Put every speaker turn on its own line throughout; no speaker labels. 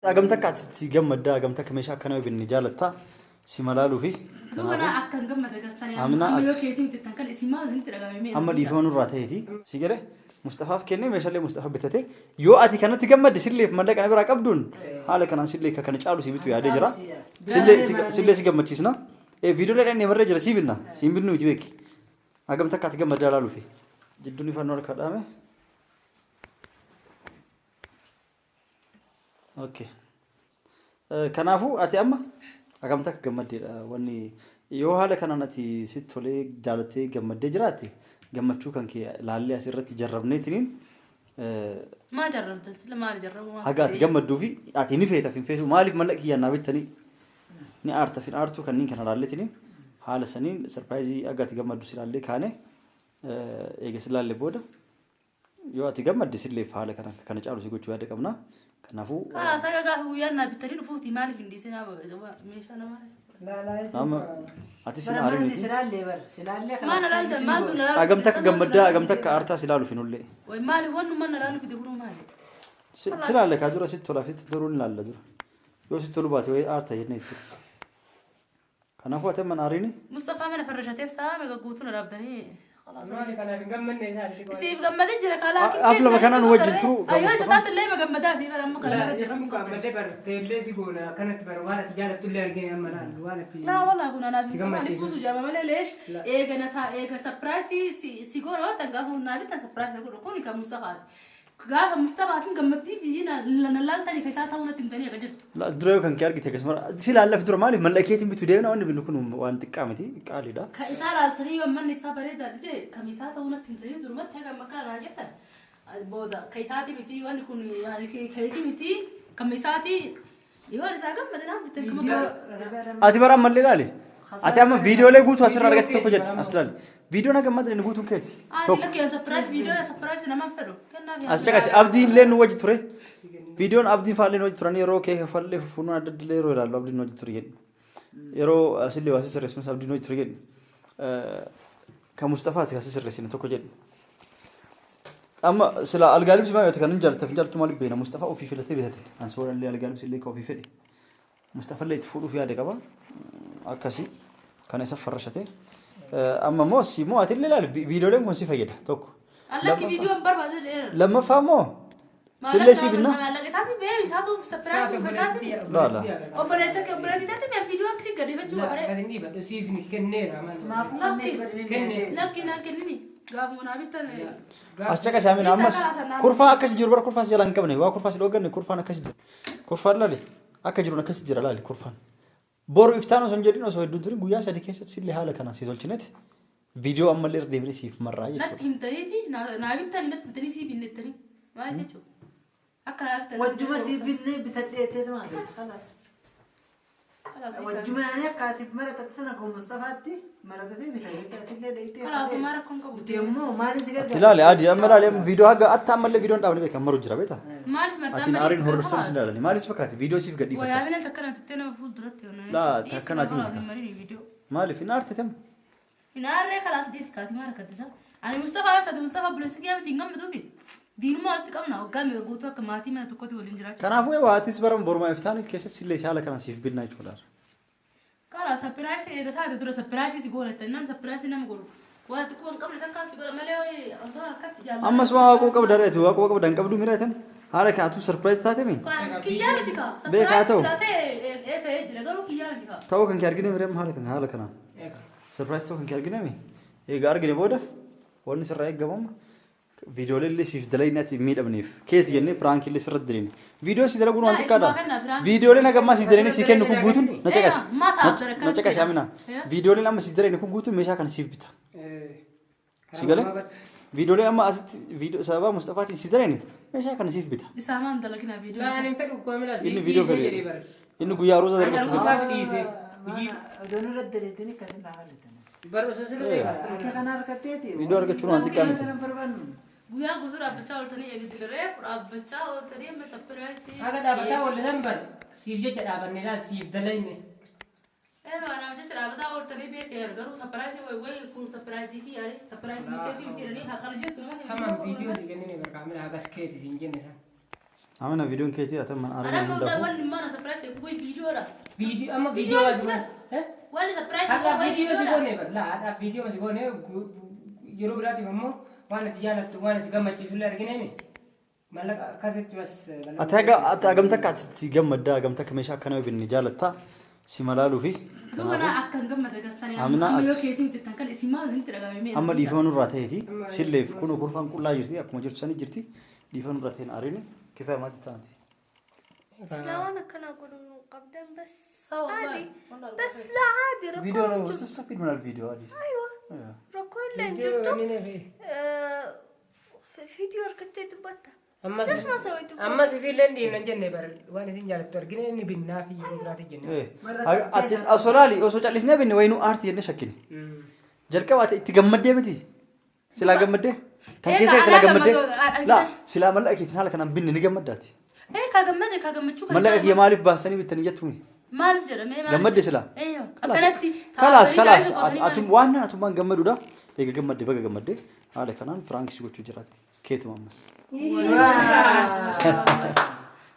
Hagam takka ati itti gammaddaa, hagam takka meeshaa akkanaa yoo binne jaalattaa si malaaluu fi
Duuba naa akkan gammada gartanii
Amna
amma yoo
ati-
keetiin bittan kan isin maal isinitti dhagahame mee
amma dhiifama nurraa ta'eeti si jedhe Mustafaaf kennee meeshaalee Mustafa bitate yoo ati kanatti gammadde silleef mallaqa na biraa qabduun haala kanaan sillee akka kana caalu si bitu yaadee jira. Sillee sillee si gammachiisna. Viidiyoolee dhaan deemarra jira si binna si hin binnu miti beeki. Hagam takka ati gammaddaa laaluufi. Jidduun ifannoo harka dhaame. Okay. Kanaafuu ati amma hagam takka gammaddeedha wanni yoo haala kanaan ati sitti tolee jaalattee gammaddee jiraatte gammachuu kan kee laallee asirratti jarrabneetiniin
Maa jarrabtan sila maali jarrabu maal
haga ati gammadduu fi ati ni feeta fin feetu maaliif mallaqa kiyyaan naa bittanii ni aarta fin aartuu kanneen kana laalleetiniin haala saniin sarpiraayizii haga ati gammaddu si laallee kaane eega si laalle booda Yoo ati gammadde silleef haala kana kana caalu si gochuu yaada qabna. Kanaafuu
Karaa saga gaafa guyyaan naa bitanii dhufuuti maaliif hin dhiisinaa meeshaa namaa.
Amma ati sin
Bara
aarii
mana
miti.
silaallee bara silaallee
Maal alaalta maaltu na laalu
Hagam takka gammaddaa hagam takka aartaa si laalu finullee.
Way maali wannu mana laalu fide kunuu maali?
Si laalle kaa dura sitti tolaa fi sitti toluu ni laalla dura. Yoo sitti toluu baate wayii aarta jennee itti. Kanaafuu ati amma hin aariini.
Mustafaa mana farrashateef sa'a meeqa guutuu na dhaabdanii.
Maali kanaaf hin gammanne isaati.
Siif gammadee jira kaalaa
Af lama kanaan wajjin turu kan
Ayyoo isa
Mustafaa.
taate illee gammadaa fi bara amma kana irra jira.
Jedhamu ammallee bar teellee si goona akkanatti bar waan ati jaalattu illee argine amma laal waan ati.
Laa walaa kun anaaf
Si
hin sabani
gammachiisus.
kuusu jaama malee leesh eega na taa eega sapiraayisii si goona waan tan gaafa naa bitan sapiraayisii godhu kun kan Mustafaati. Gaafa Mustafaa fi gammaddii fi na laaltanii keessaa ta'uu natti himtanii akka jirtu.
Dura yoo kan kee argite akkasuma si laallaf dura maaliif mallaqa keetiin bitu deemna wanni binnu kun waan xiqqaa miti qaaliidha.
Kan isaa laaltanii yoo manni isaa bareedaa jee kan isaa ta'uu natti himtanii durumatti haga amma kana naa jettan. Booda kan isaati miti wanni kun keetii miti kan isaati yoo isaa gammade naaf bitan kama akkasii.
Ati bara ammallee ilaali. Ati amma viidiyoolee guutuu asirraa argatte tokko jedhe as ilaali. Viidiyoon haga ammaa jedhani guutuun keeti.
Ati
Tokko.
lakkee sapiraayis viidiyoo sapiraayis namaan fedhu. Kennaaf
As caqasi abdiin illee nu wajji ture. Viidiyoon abdiin faallee nu wajji turan yeroo kee fallee fufuun adda adda illee yeroo ilaallu abdiin nu wajji ture jedhu. Yeroo asillee waa sirreessuun abdiin nu wajji ture jedhu. Kan Mustafaati kan sirreessine tokko jedhu. Amma sila algaa libsi maa yoo ta'e kan hin jaallatte hin jaallattu maaliif beekna Mustafaa ofii filatee bitate. Ansoora illee algaa libsi illee kan ofii fedhe. Mustafa illee itti fuudhuuf yaada qaba. Akkasi kana isa farrashate. Amma immoo si immoo ati illee ilaali viidiyooleen kun si fayyada tokko.
Allakki viidiyoon barbaadu dheera.
Lammaffaa immoo sillee si binna.
Maallaqa isaati beebi isaatu sapiraayisii dhufa isaati.
Laa laa.
Obboleessa kee obboleettii taate mi'a viidiyoo akkasii gadhiifachuu qaba ree.
Gadi hin dhiifadhu siif ni kenneera
Simaafuu kanneen
Kenne.
Lakki naan kennini gaafuma naa bittan.
As caqasi amina ammas kurfaa akkas jiru bara kurfaa si jalaa hin qabne waa kurfaa si dhoogganne kurfaan akkas jira. Kurfaan laali akka jiruun akkas jira laali kurfaan. Boru iftaan osoo hin jedhin osoo hedduun turin guyyaa sadii keessatti sillee haala kanaan si tolchinetti viidiyoo ammallee irra deebinee siif marraa
Natti
jechuudha.
himtaniiti naa bittani natti himtanii sii binnettanii maal jechuudha. Akka naa bittan.
Wajjuma si binnee bitadhee jettee maal kalaas. Wajjuma yaani akka ati maratatte sana kun Mustafaatti maratatee bitadhee atillee dheeyitee.
Kalaas homaa rakkoon qabu.
Nuti immoo maaliin si
Ati ilaali adi amma ilaali amma viidiyoo haga atta ammallee viidiyoon dhaabne beeka maru jira beektaa.
Maaliif martaa
Ati aariin hordoftoonni si ilaalani maaliif si fakkaate viidiyoo siif gadhiifatta.
Wayaa binan takka natti nama fuulduratti.
Laa takkanaati miti ka. Maaliif hin aarte tam?
Hin aarree kalaas dhiisi kaati maal akkatti isa. Ani Mustafaa yoo taate Mustafaa obboleessa kiyyaa miti hin gammaduufi. Diinummaa walitti qabna waggaa meeqa guutuu akka maatii mana tokkotti waliin jiraachuu.
Kanaafuu eewwa atis bara borumaa iftaanis keessatti sillee haala kanaan siif binnaa jechuudha.
Karaa sapiraayisii eega taate dura sapiraayisii si goona jennaan sapiraayisii nama godhu. Waa xiqqoo hin qabne takkaan si godha malee osoo harkatti jaalladha.
Ammas waa waaquu qabda reetu waaquu qabda hin qabdu mira tan haala kanatu surprise taate mi?
Kiyyaa miti kaa.
Beekaa
Sapiraayisii
ta'u.
silaa ta'e ee ta'ee jira garuu kiyyaa miti kaa.
Ta'uu kan kee argine mire haala kana haala kanaan. Surprise ta'uu kan kee argine mi? Egaa argine booda wanni sirraa eegamu amma viidiyoolee illee siif dalayne ati hin miidhamneef keeti jennee piraankii illee sirratti dalayne. Viidiyoo si dalaguun waan
Yaa,
xiqqaadha.
isuma kenna piraank.
Viidiyooleen haga ammaa si dalayne si kennu kun guutuun na caqasi.
Ee, mataa abdara
Na caqasi Amina.
Ee.
Viidiyooleen amma si dalayne kun guutuun meeshaa kana siif bita. Si galee? Viidiyooleen amma asitti viidiyoo sababa Mustafaatiin si dalayne meeshaa kana siif bita.
Isaa maan dalaginaa viidiyoo.
Laan hin fedhu kaamila
Inni viidiyoo fedhe. Inni guyyaa aruusa dalagachuu fedhe.
Isaaf dhiise. Hojii
Odoon irra daleettanii akkasin lafa leetanii.
bar osoo sirrii
Akka kana harkatteeti.
Viidiyoo argachuun waan xiqqaa miti.
Kana barbaannu.
Guyyaa guutuu dhaabbachaa ooltanii eegisilee dhaabbachaa ooltanii amma sapiraayisii.
Haga dhaabataa oolle san bar siif jecha dhaabanne laal siif dalayne.
Ee maanaaf jecha dhaabbataa ooltanii beekee garuu sapiraayisii wayi wayi kun sapiraayisii kiyyaare sapiraayisii miteetii miti jedhanii haqana jettu nama
Tamam viidiyoo si kennine bar kaamila hagas keeti siin jenne san.
Amina viidiyoon keetii ati man
Ana
argina
amma
hundaafuu.
wanni mana surprise ta'e viidiyoodha.
Viidiyoo amma viidiyoo as goone.
Wanni surprise
Har'aaf
ta'e
viidiyoo si
viidiyoodha.
goone bar laa har'aaf viidiyoo si goone yeroo biraatiif ammoo waan ati jaalattu waan si gammachiisu illee argineemi. Mallaqa akkasitti bas.
Ati haga ati hagam takka ati itti gammaddaa hagam takka meeshaa akkana binne jaalattaa si malaaluu fi
Duuba naa akka hin gammade gartanii
Amina
amma yoo
ati-
keetiin itti tan isin maal isinitti dhagahame mee?
amma dhiifama nurraa ta'eeti silleef kun kurfaan qullaa jirti akkuma jirtu sani jirti dhiifama nurraa ta'een ariini kifaya maal jettaan ati.
لا وانا كان اقول انه قبدا بس
والله.
عادي
والله
بس لا عادي
Viidiyoo
ركون جبت
تستفيد من الفيديو هذه.
ايوه
ايوه.
ركون لين جبته فيديو ركبت دبته
Ammas
ليش ما سويته
ammas isin dhiifnan jenne bar waan isin jaalattu argine inni binnaa fi yeroo biraati jenne.
Ati osoo laali osoo callisnee binne wayinuu aartii jennee shakkine. Jalqaba ati itti gammaddee miti. Silaa gammaddee. Kan
Egaa
keessa silaa
anaa
gammaddee.
gammadu-
Laa silaa mallaqa keetiin haala kanaan binne ni gammaddaati.
Ee kaa gammade kaa gammachuu kan
Mallaqa kiyya maaliif baasanii bittanii jettuuni?
Maaliif jedhamee maaliif?
Gammadde silaa.
Eeyyoo akkanatti.
Kalaas kalaas
taa'anii
atum waan atummaan gammaduudha. Eega gammadde baga gammadde haala kanaan piraankii gochuu jiraate. Keetuma ammas.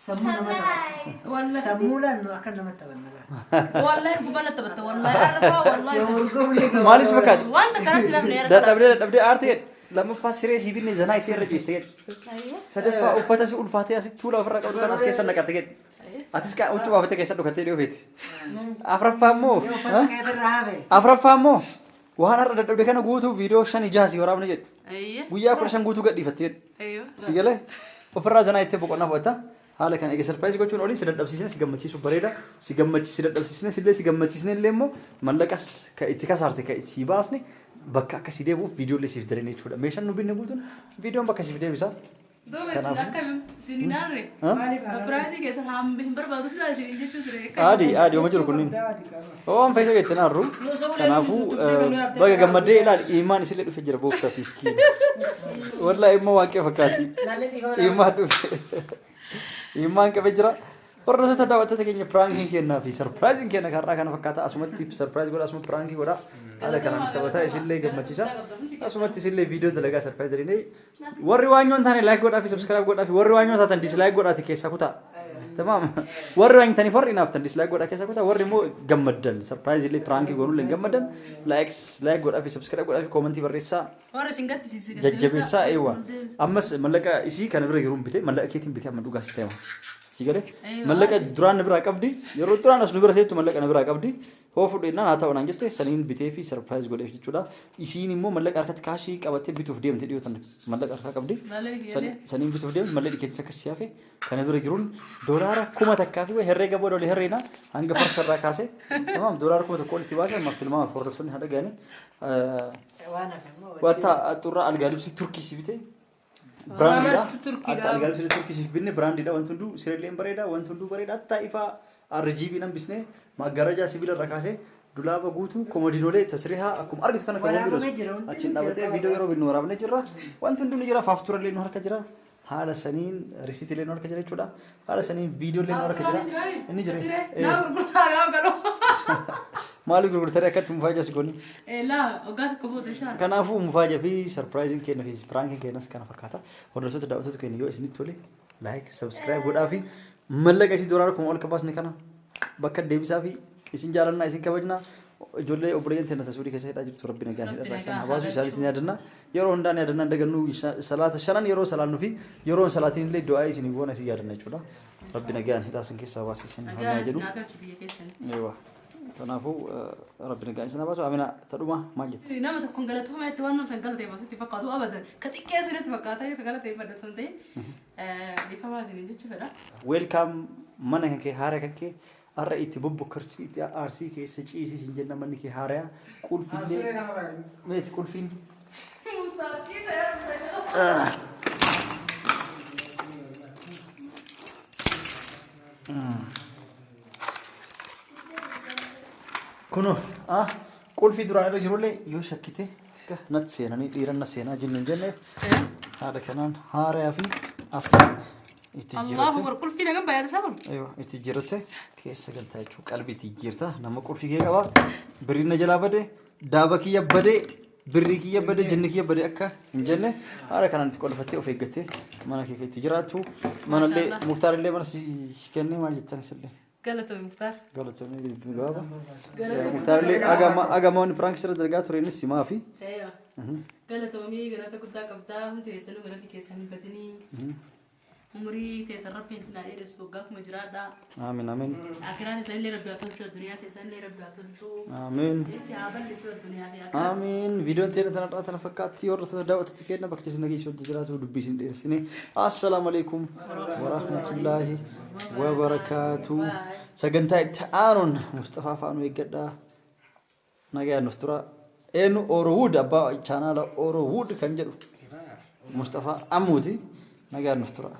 Sammuu nama taphata.
Wallahi
Sammuudhaan nu akka nama taphanna laata.
wallahi gubbaa na taphatta wallahi arrafaa wallahi.
Maalis fakkaate?
Wanta kanatti lafne erga.
Dadhabdee dadhabdee aartii jedhe. Lammaffaa siree sii binne zanaa itti irra ciiste jedhe. Sadaffaa uffata si ulfaatee asitti tuula ofirraa qabdu kan as keessa naqatte jedhe. Atis kan huccuu baafattee keessa dhokattee dhiyoo feete. Afraffaa immoo
Yoo uffata keetirraa hafe.
afraffaa immoo waan har'a dadhabde kana guutuu viidiyoo shan ijaasii waraabne jedhe.
Eeyyee.
Guyyaa 15 guutuu gadhiifatte jedhe.
Eeyyoo.
Si galee ofirraa zanaa itti boqonnaa fudhatta. Haala kana egaa sarpiraayiz gochuun olii si dadhabsiisne si gammachiisu bareeda. Si gammachiisi dadhabsiisne sillee si gammachiisne illee immoo mallaqas ka itti kasaarte ka itti baasne bakka akkasii deebi'uuf viidiyoolee siif dalene jechuudha. Meeshaan nu binne guutuun viidiyoon bakka siif deebisa.
Duuba isin akkami isin hin aarre? Surprise keessan hambi hin barbaadu fidaa isin jechuu ture.
Aadi aadi oma jiru kunniin. Waan fayyisa jettee naarru. Kanaafuu baga gammaddee ilaali imaan isillee dhufe jira booftaat miskiin. Wallaahi immoo waaqee fakkaatti. Imaan dhufe. Imaan qabee jira. Hordoftoota daawwattoota keenya piraankiin kennaa fi sarpiraayiziin kenna karraa kana fakkaata asumatti sarpiraayiz godha asuma piraankii godha haala kanaan taphataa isillee gammachiisa asumatti isillee viidiyoo dalagaa sarpiraayiz jedhanii warri waanyoon taane laayik godhaa fi sabskiraayib godhaa fi warri waanyoon taatan dislaayik godhaati keessaa kutaa. Tamaam. Warri waan taniif warri naaftan dislaayik godhaa keessaa kutaa warri immoo gammaddan sarpiraayiz illee piraankii goonuu illee gammaddan laayik laayik godhaa fi sabskiraayib godhaa fi koomentii barreessaa.
Warra isin gaddisiise.
Jajjabeessaa eewwa. Ammas mallaqa isii kana bira jiruun bite mallaqa keetiin bite amma dhugaas ta'e. Si galee mallaqa duraan na biraa qabdi yeroo duraan as nu bira teettu mallaqa na biraa qabdi hoo fudhennaan haa ta'u naan jette saniin bitee fi sarpiraayiz godheef jechuudha. Isiin immoo mallaqa harkatti kaashii qabattee bituuf deemte dhiyoo tana mallaqa harkaa qabdi. Saniin bituuf deemte mallaqa keetis akkas siyafe kana bira jiruun $1,000 fi herreega booda olii herreena hanga farsarraa kaase tamaam $1,000 olitti baase ammaaf tilmaama hordoftoonni haadha ga'anii.
Waan hafe immoo
Wanta xurraa algaa libsii Turkii si bite. Biraandiidha. Algaa libsii Turkii siif binne biraandiidha. Wanti hunduu sireelleen bareeda. Wanti hunduu bareeda. Hatta ifaa RGB nan bisne maggarajaa sibiila irra kaasee dulaaba guutuu komodiinolee tasrihaa akkuma argitu kana kan
Waraabamee jira, hundi
achiin dhaabbatee viidiyoo yeroo binnu waraabnee jirra. Wanti hunduu ni jira. Faafturallee nu harka jira. Haala saniin risiitiilee nu harka jira jechuudha. Haala saniin viidiyoolee nu harka jira. Inni jira.
Naa gurgurtaa naa galoo.
Maaliif gurgurtanii akkatti mufaaja si gooni?
Laa waggaa tokko booda shaan.
Kanaafuu mufaaja fi sarpiraayiziin keenya fi piraankiin keenyas kana fakkaata. Hordoftoota daawwattoota keenya yoo isinitti tole laayik sabskiraayib godhaa fi mallaqa isii $1,000 ol kabaasne kana bakka deebisaa fi isin jaalannaa isin kabajnaa. Ijoollee obboleeyyan teenya Suudii keessa hidhaa jirtu rabbi nagaan hidharraa isaan haa baasu isaanis ni yaadanna. Yeroo hundaan yaadanna dagannu salaata shanan yeroo salaannu fi yeroo salaatiin illee du'aa isin goona isin yaadanna jechuudha. Rabbi nagaan hidhaa san keessaa baasee isin haa jedhu. Eewwa. Kanaafuu rabbi nagaan isin haa baasu. Amina tadhuma maal jette?
Nama tokkoon galatooma itti waan nama san galateeffatu fakkaatu abadan ka xiqqeessinitti fakkaata yoo ka galateeffadhu osoo hin ta'in dhiifamaa isiniin jechuu fedha.
Welcome mana kan kee haaraa kan kee har'a itti bobbokkarsii itti aarsii keessa ciisii siin jenna manni kee haaraa qulfillee meeti qulfiin. Kunoo qulfii duraan irra jirullee yoo shakkite natti seenanii dhiiran na seenaa jinnu hin jenneef haala kanaan haaraa fi asxaa itti
Allahu
jiraate.
akbar qulfii nagan baay'ata isaa kun.
Aywa itti jirte keessa galtaa jechuudha qalbii itti jirta nama qulfii kee qaba birriin na jalaa bade daaba kiyya bade Birrii kiyya bade, jinni kiyya bade akka hin jenne haala kanaan itti qolfattee of eeggattee mana kee itti jiraattu. Manallee Muktaar illee mana si kennee maal jettan isillee?
Galatoomi, Muktaar.
Galatoomi gabaaba. Muktaar illee agama wanni prank sirra dalagaa ture innis simaa fi
Eeyyoo. Galatoomii, galata guddaa qabdaa. Hundi keessanuu galata keessan hin badinii. Umurii teessan Rabbiin isin haa dheeressu, waggaa 1000 jiraadhaa.
Amiin, amiin.
Akiraa teessan illee Rabbi haa tolchu, addunyaa teessan illee Rabbi haa tolchu.
Amiin.
Itti haa bal'isu addunyaa fi akiraa.
Amiin. Viidiyoon teenya tanarraa tana fakkaatti. Warra daawwattoota keenya bakka isin nageessu hojii jiraatu dubbii isin dheeressine. Assalaamu alaikum warahmatullaahi wabarakaatu. Sagantaa itti aanuun Mustafaa Faanuu eeggadhaa. Nagaan nuuf tura. Eenyu Orowood abbaa chaanaala Orowood kan jedhu Mustafaa Amuuti. Nagaan nuuf tura.